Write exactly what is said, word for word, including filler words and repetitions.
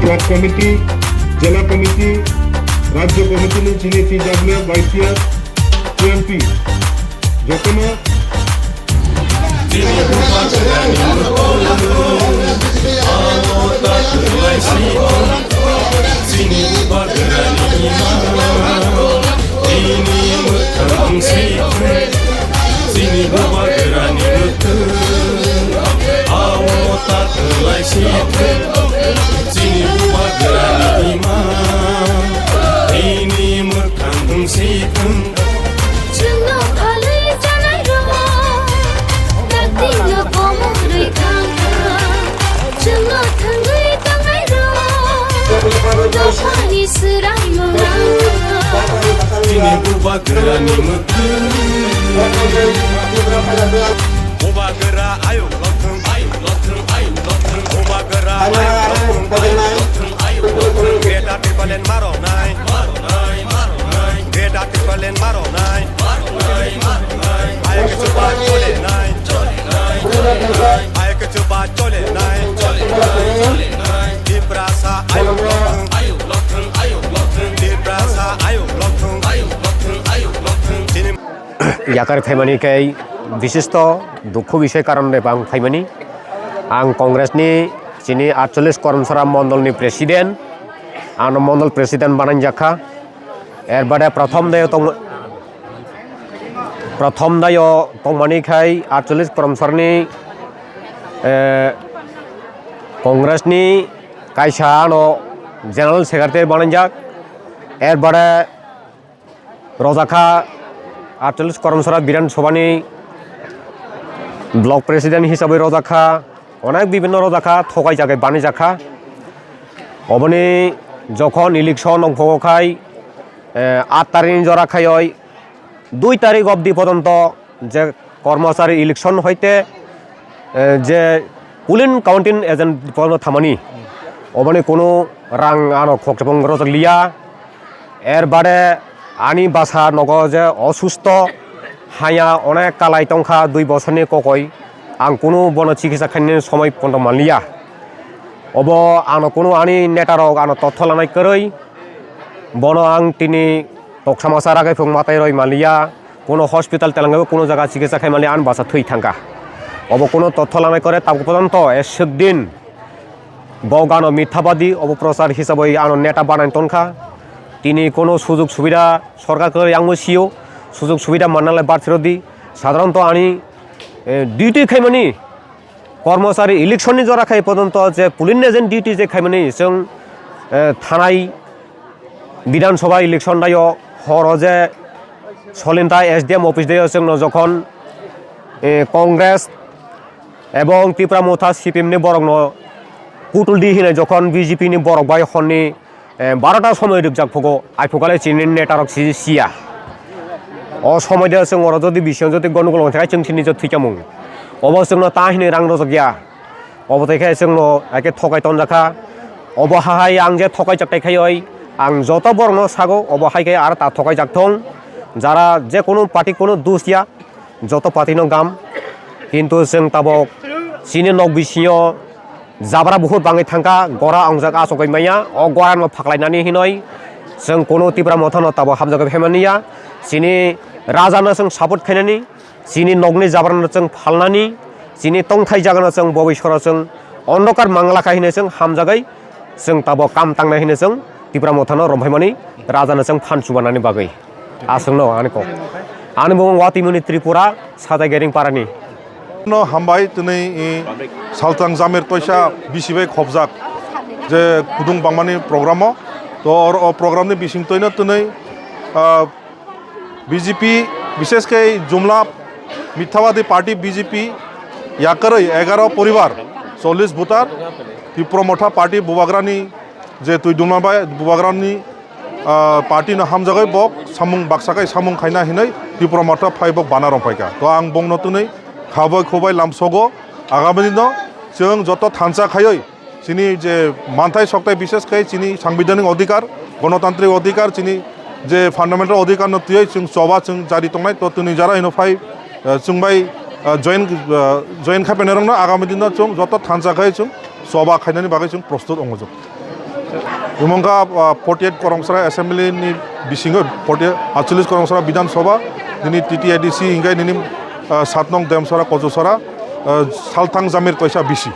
Block committee, jela committee, rajya committee ni chini T W F, Y C F, T M P, jotono Chini bubagrani mwkhwng, ao ta kwlai si thung. Chini bubagrani ima, ini mwkhang bung si thung. Chwngno phalwi chanai rok, dakti no komorwi thang thang. Chwngno thangwi tongnai rok, dophani swrai mwnang. Chini bubagrani mwkhwng. Bubagra ayuk lothung, ayuk lothung, ayuk lothung. Bubagra ayuk lothung, ayuk lothung, ayuk lothung. Greater Tipraland maro nai, maro nai, maro nai. Greater Tipraland maro nai, maro nai, maro nai. Ayuk chuba chole nai, chole nai, chole nai. Ayuk chuba chole nai, chole nai, chole nai. Tiprasa ayuk lothung, ayuk lothung, ayuk lothung. Tiprasa ayuk lothung, ayuk lothung, ayuk lothung. Chini yakar phaimani khe bishisto dukhu bisoi karon de bang phaimani. Ang Congress ni chini atchollish Koromsora mondol ni president, ano mondol president bananjakha. Er bade prothom dayo tong, prothom dayo tongmani khai atchollish Koromsora ni, eh, Congress ni kaisa ano general secretary bananjak. Er bade rojakha atchollish Koromsora Bidhan Sabha ni block president hisabai rojakha, onek bibhinno rojakha, thokai jagai banai jakha. Oboni jokhon election ongkhogo khai, eh, aat tarikh ni jora khaioi dui tarikh obdi pojonto je kormochari election hoite, eh, je polling counting agent pono thamani, oboni kunu rang ano khokchapang rojak liya. Er bade ani basa nogo je osusto haya onek kalai tongkha dui bosorni kokoi, ang kunu bono chikitsa khainani somoi pono manliya. Obo ano kunu ani neta rok ano totho lanai kwrwi, bono ang tini toksa masa ragai phung matai roi manliya. Kuno hospital telangwi kuno jaga chikitsa khaimani ani basa thwi thangkha. Obo kuno totho lanai kore tabuk pojonto eswk din bo gano mithabadi obo prochar hisabai ano neta banai tonkha. Tini kuno sujug subida sorkar kwrwi yangwi sio, sujug subida mannalai barthirodi. Sadharanto ani, eh, duty khaimani kormochari election ni jora khai pojonto je polling agent duty je khaimani chwng, eh, thanai Bidhan Sabha election dayo horo je solinta S D M office dayo chwngno jokhon, eh, Congress ebong Tipra Motha C P M ni borokno kutul di hinai jokhon B J P ni borok bai honni, eh, barota somoi rwkjak phugo, ai phukale chini neta rok si siya. O somoi de chwng oro jodi bising jodi gondogol wngkha chwng sini je thwikhamung. Obo chwngno ta hinwi rang rojak ya. Obo tei khe chwngno hai khe thokai tonjakha. Obo hai ang je thokai jak tai khai oi, ang joto borokno sago, obo hai khe aro ta thokai jak thung. Jara je kunu party kunu dus ya, joto party no gam. Kintu chwng tabok chini nok bisingo jabra buhur bangwi thangkha, gora ongjak achugwi manya. O gora no phaklainani hinoi chwng kunu Tipra Motha no tabok hamjagwi phaimani ya. Chini raja no chwng support khainani. Chini nokni jabrano chwng phalnani, chini tongthai jagano chwng bobisoro chwng ondokar mangla kha hinwi chwng hamjagwi chwng tabok kam tangnai hinwi chwng Tipra Mothano romphaimani rajano chwng phan chubanani bagwi. Aswkno ani kok. Ani bumung Watimuni Tripura, Sajai Gering parani. No hambai twnwi, i, Saltang Jamir Toisa bisi bai khobjak je kudung bangmani program o. To oro o program ni bising twino twnwi, ah, B J P, bishesh khe Jumla Mithabadi Party B J P yakarwi egaro poribar, chollish voter, Tipra Motha Party bubagrani je twi dumna bai bubagrani, ah, party no hamjagwi bok samung baksa khai samung khaina hinwi Tipra Motha phai bok bana rwphaikha. To ang bongno twnwi khabai khubai lamsogo, agami dino chwng joto thansa khaiwi chini je manthai sokthai, bishesh khe chini sangbidhanik odhikar, gonotantrik odhikar, chini je fundamental odhikar no twiwi chwng choba chwng jari tongnai, to twnwi jara hino phai, eh, chwng bai, eh, join, eh, join khai painai rokno agami dino chwng joto thansa khai chwng choba khainani bagwi chwng prostut ongojak. Imongka forty eight Koromsora assembly ni bisingo forty eight, aatcholish Koromsora Bidhan Sabha, nini T T A D C hingkai nini ah, saat nong Demsora Kojosora, ah, Salthang Jamir Toisa B C.